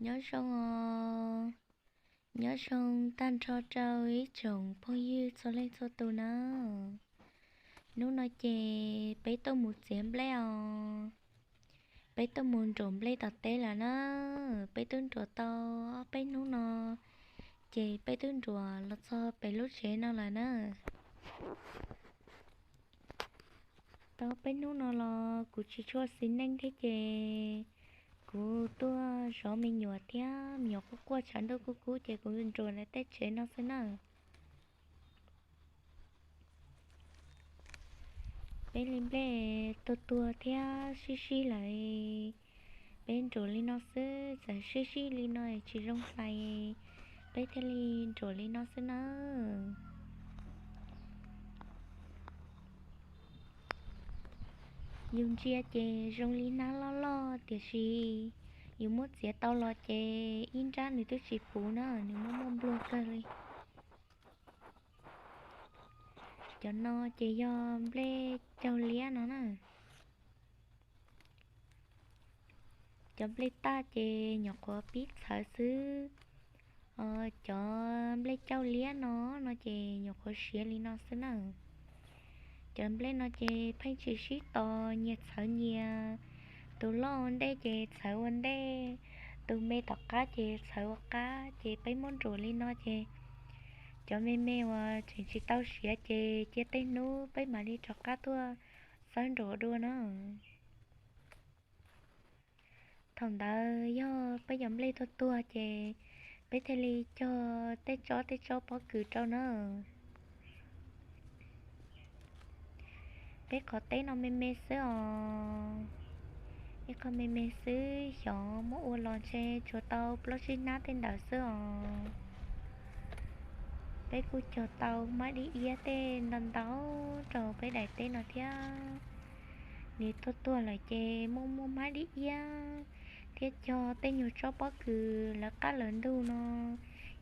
Nyob zoo os, nyob zoo tag nrho rau ib tsoom phooj ywg txhua leej txhua tus na. Hnub no ces peb tuaj mus txiav nplej os. Peb tuaj mus nruam nplej tom teb lawm na. Peb twb nruam tau ob peb hnub no, ces peb twb nruam los txog pem lub tsev no lawm na. Tau peb hnub no los kuv tsis tshua xis neej thiab ces kuv tuaj zov me nyuam thiab me nyuam quaj quaj tshav ntuj kub kub ces kuv nruam lawv tej tsev no xwb na. Peb li nplej tuag tuag thiab sib sib lawm, peb nruam li no xwb, txawm sib sib li no tsis zoo hlais, peb thiaj li nruam li no xwb na. Yus ntsia ces zoo li hnab loj loj tiam sis yus muab txiav tau los ces ib nrab nws twb tsis puv na, nws muaj muaj npluag kawg li. Cov no ces yog nplej caug liab no na. Cov nplej taj ces nyuam qhuav pib txhawv xwb. Cov nplej caug liab no, no ces nyuam qhuav siav li no xwb na. Cov nplej no ces pheej tsis sib tos, nyias txhawv nyias. Tus loj ua ntej ces txhawv ua ntej, tus me tom qab ces txhawv ua qab, ces peb muab nruam li no ces cov me me uas tseem tsis tau siav ces cia tej hnub peb mam li rov qab tuaj xawb nruam dua na. Thaum ntawd yog peb cov nplej tuag tuag ces peb thiaj li cog tej tsob tej tsob pob kws rau na. Peb qhov teb no me me xwb os, ib qho me me xwb, xyov muab ua los ntshe tsuas tau plaub tsib hnab tej ntawd xwb os. Peb kuj cog tau hmab dib iab tej ntau ntau rau peb daim teb no thiab. Nws tuag tuag lawm ces muaj muaj hmab dib iab thiab cog tej nyuag tsob pob kws lawv qab lawv ntug no,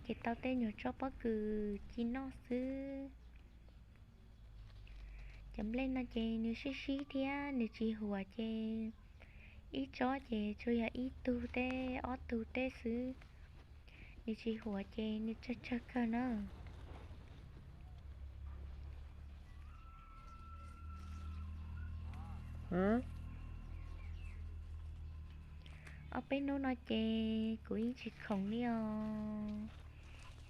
ces tau tej nyuag tsob pob kws ci noj xwb. Cov nplej no ces nws sib sib thiab nws tsis huam ces ib tsob ces tsuas yog ib tug tej ob tug tej xwb. Nws tsis huam ces nws tsawg tsawg kawg na. Ob peb hnub no ces kuv yeej tsis khoom li os.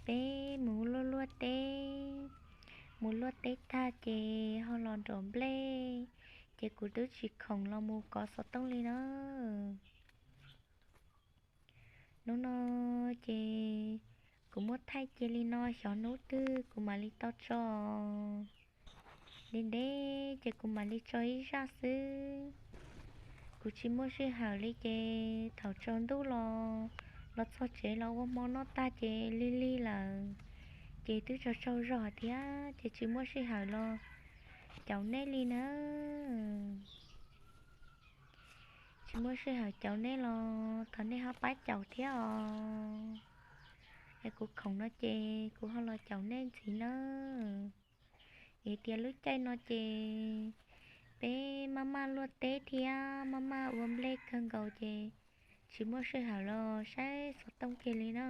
Peb mus luaj luaj teb, mus luaj teb tag ces ho los nruam nplej, ces kuv twb tsis khoom los mus kov xov tooj li na. Hnub no ces kuv muab thaij cia li no, xyov hnub twg kuv mam li tau tso. Ntev ntev ces kuv mam li tso ib zaj xwb. Kuv tsis muaj sij hawm li ces thaum tsaus ntuj los, los txog tsev los ua hmo noj tag ces lig lig lawm, ces twb tsaug tsaug zog thiab ces tsis muaj sij hawm los caum nej li na. Tsis muaj sij hawm caum nej los thov nej ho pab caum thiab os. Es kuv khoom no ces kuv ho los caum nej ntxiv na. Vim tias lub caij no ces peb maj maj luaj teb thiab maj maj ua nplej kawg nkaus ces tsis muaj sij hawm los saib xov tooj kiag li na.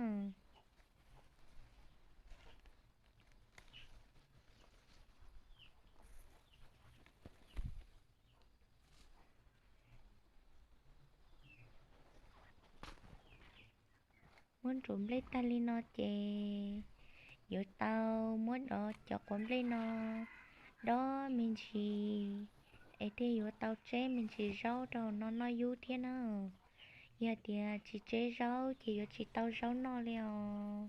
Muab nruam nplej tag li no ces yuav tau muab cov quav nplej no dob me ntsis, es thiaj yuav tau tseb me ntsis zaub rau hauv no noj yub thiab na. Yog tias tsis tseb zaub ces yuav tsis tau zaub noj li os.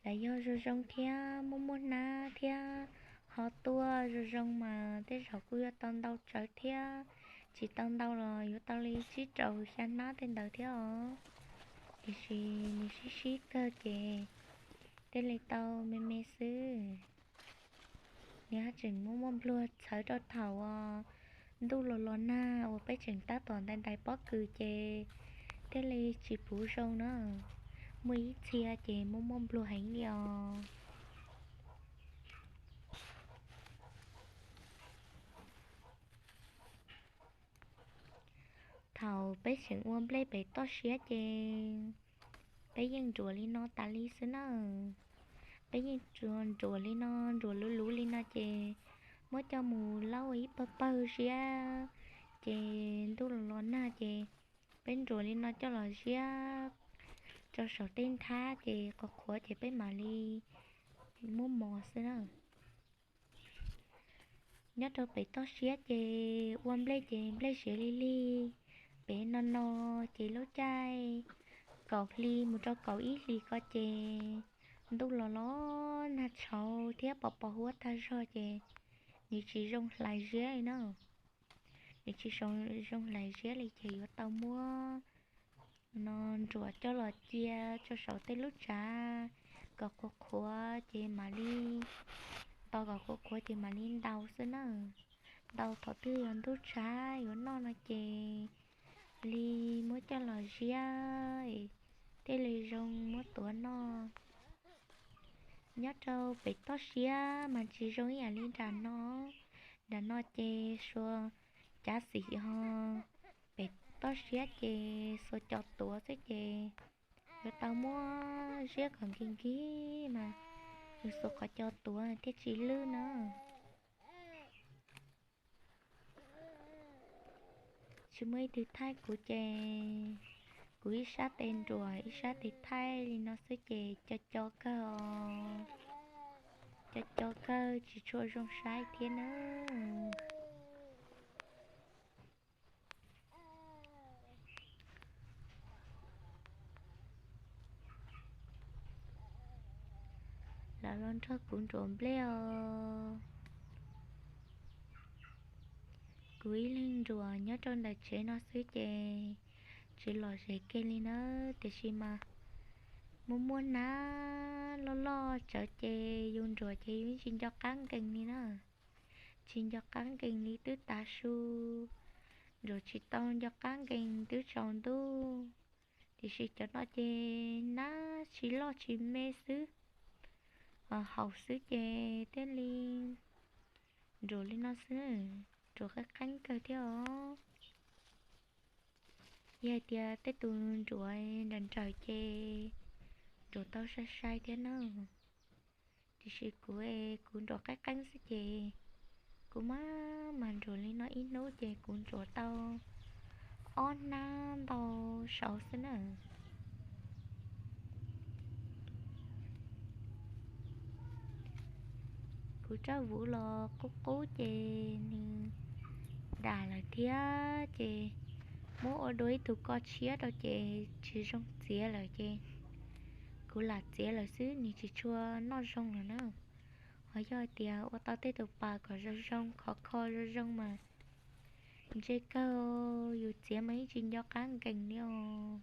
Lawv yog zoo zoo thiab muaj muaj hnab thiab ho tuaj zoo zoo mas tej zaum kuj yuav tau ntau tsawv thiab. Tsis tau ntau los yuav tau li tsib rau xya hnab tej ntawd thiab os. Tiam sis nws sib sib kawg ces thiaj li tau me me xwb. Nws haj tseem muaj muaj npluag txhawv rau thaum uas ntuj los los nag uas peb tseem tab tom ntais ntais pob kws ces thiaj li tsis puv zoo na. Muaj ib txhia ces muaj muaj npluag heev li os. Thaum peb tseem ua nplej pem toj siab ces peb yeej nruam li no tas li xwb na. Peb yeej nruam li no, nruam luv luv li no ces muab coj mus laub ua ib pawg pawg ziab, ces ntuj los los nag ces peb nruam li no coj los ziab rau saum tej nthab ces qhuav qhuav ces peb mam li muab mos xwb na. Nyob rau pem toj siab ces ua nplej ces nplej siav li lig. Pem no no ces lub caij kaum hli mus rau kaum ib hlis ko ces ntuj los los nag tshauv thiab pos pos huab tag zog ces nws tsis zoo hlais ziab li na. Nws tsis zoo hlais ziab li ces yuav tau muab no nruam coj los cia rau saum tej lub tsav kom qhuav qhuav ces mam li, tos kom qhuav qhuav ces mam li ntaus xwb na. Ntaus thaum twg yog ntuj tshav yuav noj no ces li muab coj los ziab thiaj li zoo muab tuav noj. Nyob rau pem toj siab mas tsis zoo ib yam li nram no. Nram no ces suav cav xim ho, pem toj siab ces xuas cos tuav xwb ces yuav tau muab ziab kom nkig nkig mas yus xuas qhov cos tuav thiaj tsis lwj na. Tsis muaj ib tug thaij kuv ces kuv ib sab tes nruam ib sab tes thaij li no xwb ces co co kawg os. Co co kawg tsis tshua zoo saib thiab nawb. Lawv los nrog kuv nruam nplej os. Kuv ib leeg nruam nyob rau ntawm tsev no xwb ces tsis lom zem kiag li na, tiam sis mas muaj muaj hnab loj loj tsawv ces yus nruam ces yus tsis nco qab nkees li na. Tsis nco qab nkees li twb tav su, nruam tsis tau nco qab nkees twb tsaus ntuj. Tiam sis cov no ces hnab tsis loj tsis me xwb, haus xwb ces thiaj li nruam li no xwb, nruam qeeb qeeb kawg thiab os. Yog hais tias tej tus nruam nrawm nrawm ces nruam tau sai sai thiab na. Tiam sis kuv, kuv nruam qeeb qeeb xwb ces kuv maj mam nruam li no ib hnub ces kuv nruam tau ob hnab ntau saud xwb na. Kuv rab vuv los qub qub ces nws dam lawm thiab ces muab ua dua ib tug ko tshiab rau ces tsis zoo txiav lawm ces kuv lam txiav lawm xwb, nws tsis tshua noj zoo lawm na. Ho yog hais tias ua tau tej tus pas kom zoo zoo khov kho zoo zoo mas ntse kawg, yus txiav mas yeej tsis nco qab nkees li os.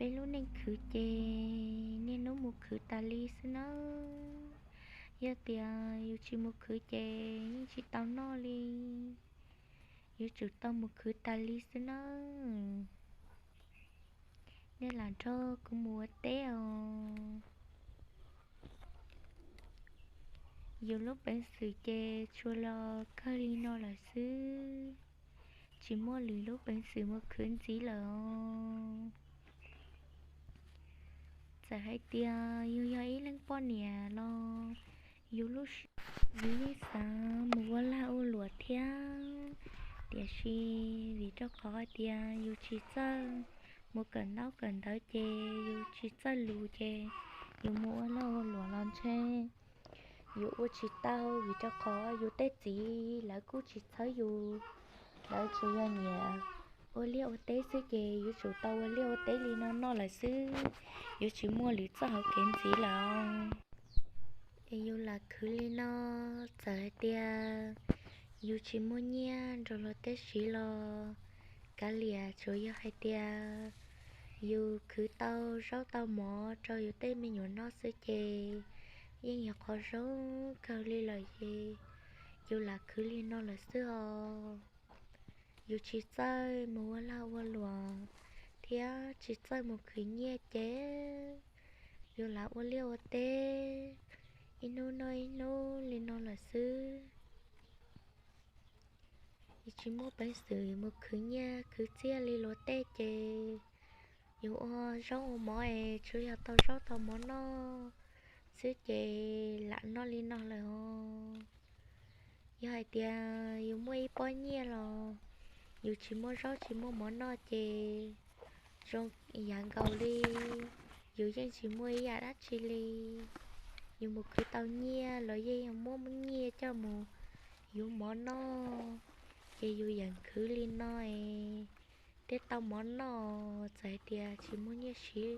Peb lub neej khwv ces niaj hnub mus khwv tas li xwb nawb. Yog tias yus tsis mus khwv ces yeej tsis tau noj li. Yuav tsum tau mus khwv tas li xwb nawb. Nej lam nrog kuv mus ua teb os. Yus lub peev xwm ces tsuas los kawg li no lawm xwb, tsis muaj lwm lub peev xwm mus khwv ntxiv lawm os. Txawm hais tias yus yog ib leeg poj niam los yus lub, yus yeej xav mus ua lag ua luam thiab, tiam sis vim rau qhov hais tias yus tsis txawj mus kawm ntaub kawm ntawv ces yus tsis txawj lus ces yus mus ua lag ua luam los ntshe yus ua tsis tau, vim rau qhov yus tej txiv lawv kuj tsis txhawb yus, lawv tsuas yog nyiam ua liaj ua teb xwb ces yuav tsum tau ua liaj ua teb li no noj lawm xwb, yuav tsis muaj lwm txoj hauv kev ntxiv lawm. Es yus lam khwv li no, txawm hais tias yus tsis muaj nyiaj nrog luag teb siv los kav liam, tsuas yog hais tias yus khwv tau zaub tau mov rau yus tej me nyuam noj xwb ces yeej yog qhov zoo kawg li lawm ces, yus lam khwv li no lawm xwb os. Yus tsis txawj mus ua lag ua luam thiab tsis txawj mus khwv nyiaj ces yus lam ua liaj ua teb ib hnub noj ib hnub li no lawm xwb. Yus tsis muaj peev xwm mus khwv nyiaj khwv txiaj li luag tej ces yus ua zaub ua mov es tsuas yog tau zaub tau mov noj xwb ces lam noj li no lawm os. Yog hais tias yus muaj ib pob nyiaj los yus tsis muaj zaub tsis muaj mov noj ces zoo yam nkaus li yus yeej tsis muaj ib yam dab tsi li. Yus mus khwv tau nyiaj los yeej muab nyiaj coj mus yuav mov noj, ces yus yeem khwv li no es thiaj tau mov noj. Txawm hais tias tsis muaj nyiaj siv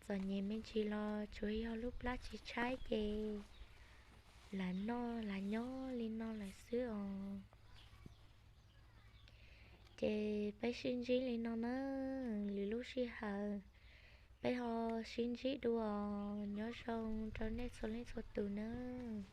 txom nyem me ntsis los tsuas yog lub plab tsis tshaib ces lam noj lam nyob li no lawm xwb os. Ces peb sib ntsib li no na, lwm lub sij hawm peb ho sib ntsib dua, nyob zoo rau nej txhua leej txhua tus nawb.